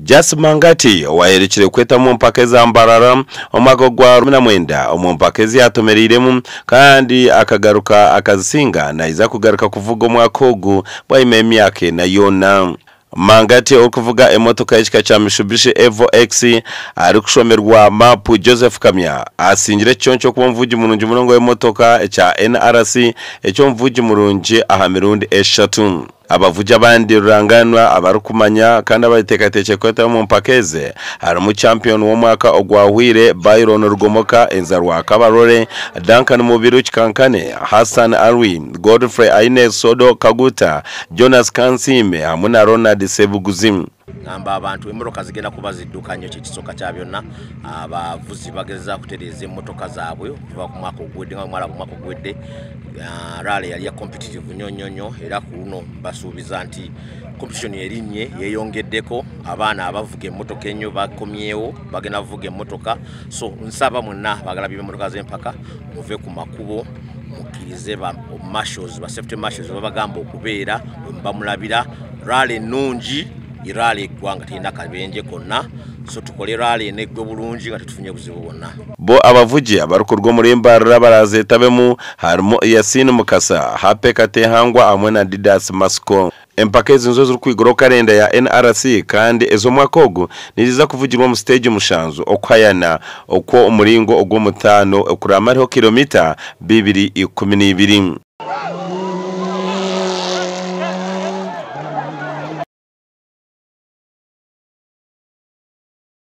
Jas Mangati owaheerukire kweta omu mpaka eza Mbarara omwaka ogwa 19 omu mpaka ezi yaatomereiremu kandi akagaruka akazisinga naija kugaruka kuvuga omwaka ogu bwanyima y'emyaka ena yoona. Mangati orikuvuga emotoka y'ekika kya Mitsubishi Evo X arikushomerwa maapu Joseph Kamya asingire ekiconco kuba omuvugi murungi munonga w'emotoka ekya NRC eky'omuvugi murungi aha mirundi eshatu. Abavugi abandi rurangaanwa abarikumanya kandi abateekateekire kwetaba omu mpaka ezi harimu Champion w'omwaka ogwahweire Byron Rugomoka, Enzarwa Kabarole, Duncan Mubiru Kikankane, Hassan Alwi, Godfrey Aine Sodo Kaguta, Jonas Kansiime hamwe na Ronald Sebuguzi. Ngamba abantu emmotoka zigenda kuba zidduka nnyo kyekisooka kya byonna. Abavuzi bageza kutereeza emmotoka zaabwe okuva ku mwaka oguwedde nga mwalaba omwaka oguwedde rally yali ya competitive nnyo nnyo nnyo era ku luno mbasuubiza nti competition erinnye yeeyongeddeko abaana abavuga emmotoka ennyo bakomyewo bagenda kuvuga emmotoka so nsaba mwenna abagala b'emmotoka z'empaka muve ku makubo mukkirize ba marshals ba safety marshals babagamba okubeera we bamulabira rally ennungi rally eggwanga terina kabenje konna so tukole rally eneggwe bulungi nga tetufunye buzibu bwonna. Bo abavugi abarikuruga omuri Mbarara abarazeetabemu harimu Yasin Mukasa, Happy Katehangwa hamwe na Didas Masiko. Empaka ezi nizo zirikwiguraho karenda ya NRC kandi ez'omwaka ogu niziza kuvugirwa omu siteegi mushanju okuhayana okw'omuringo ogw'omutaano okuraamariho kilomita 212.